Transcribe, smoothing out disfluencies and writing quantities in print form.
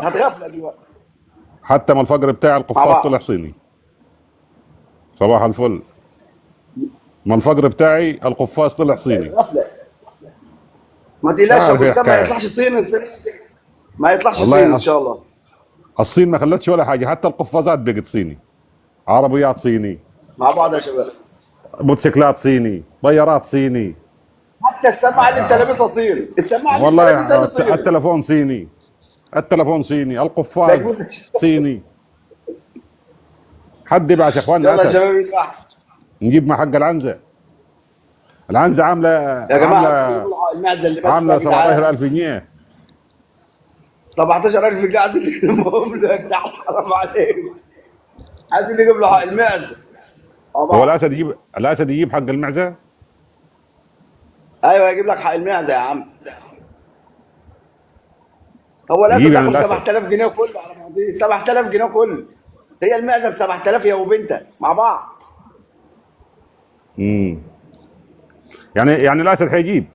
هتغفل دلوقتي. حتى ما الفجر بتاع مع القفاص بعض. طلع صيني. صباح الفل. ما الفجر بتاعي القفاص طلع صيني. غفلة. ما تقلقش يا عارف ابو ايه اسلام، ما حكاية. يطلعش صيني، ما يطلعش والله صيني ان شاء الله. الصين ما خلتش ولا حاجة، حتى القفازات بقت صيني، عربيات صيني، مع بعض يا شباب. موتوسيكلات صيني، طيارات صيني. حتى السماعة اللي انت لابسها صيني، السماعة اللي انت والله لابسها دي صيني. التلفون صيني، التلفون صيني، القفاز صيني. حد يبعث يا اخواننا يلا يا اسد شباب ايد واحد نجيب مع حق العنزة. العنزة عامله يا جماعة. عامله المعزه اللي ماتت عامله يا جدعان. 17000 جنيه. 17000 جنيه عايزين نلمهم له يا جدعان، حرام عليكم. عايزين نجيب له حق المعزه. مع هو بعض. الاسد يجيب، الاسد يجيب حق المعزه؟ ايوه يجيب لك حق المعزه يا عم. هو الاسد يجيب يعني تاخد الاسد. 7000 جنيه كله على بعضيه، 7000 جنيه كله. هي المعزه ب 7000 يا وبنتك مع بعض. امم يعني الاسد حيجيب.